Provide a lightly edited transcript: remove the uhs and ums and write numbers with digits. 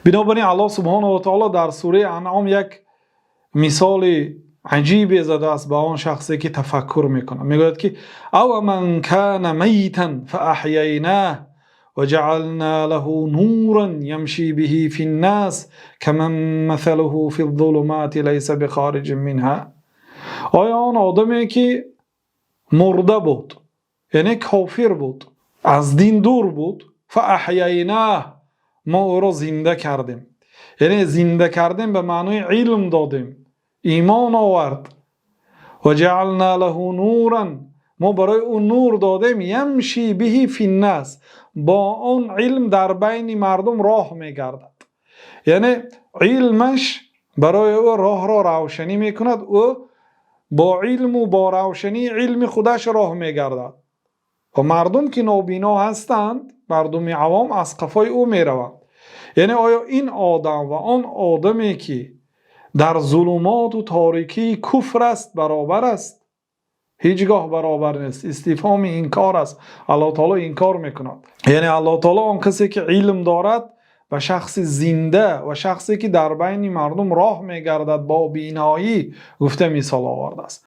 Бинобар ин Аллоҳ субҳонаҳу ва таъоло дар сураи Анъом як мисоли аҷибе задааст ба он шахсе ки тафаккур мекунад. Мегӯяд ки: أَوَمَنْ كَانَ مَيْتًا فَأَحْيَيْنَاهُ وَجَعَلْنَا لَهُ نُورًا يَمْشِي بِهِ فِي النَّاسِ كَمَنْ مَثَلُهُ فِي الظُّلُمَاتِ لَيْسَ بِخَارِجٍ مِنْهَا. Оё он одаме ки мурда буд, яъне кофир буд, аз дин дур буд, فَأَحْيَيْنَاهُ, мо ӯро зинда кардем, яъне зинда кардем ба маънои илм додем, имон овард. وَجَعَلْنَا لَهُ نُورًا, мо барои ӯ нур додем, يَمْشِي بِهِ فِي النَّاسِ, бо он илм дар байни мардум роҳ мегардад, яъне илмаш барои ӯ роҳро равшанӣ мекунад. Ӯ бо илму бо равшании илми худаш роҳ мегардад ва мардум ки нобино ҳастанд, мардуми авом аз қафои ӯ мераванд. Яъне оё ин одам ва он одаме ки дар зулумоту торикии куфр аст, баробар аст? Ҳеҷгоҳ баробар нест. Истифҳоми инкор аст, Аллоҳ таоло инкор мекунад. Яъне Аллоҳ таоло он касе ки илм дорад ва шахси зинда ва шахсе ки дар байни мардум роҳ мегардад бо биноӣ гуфта мисол овардааст.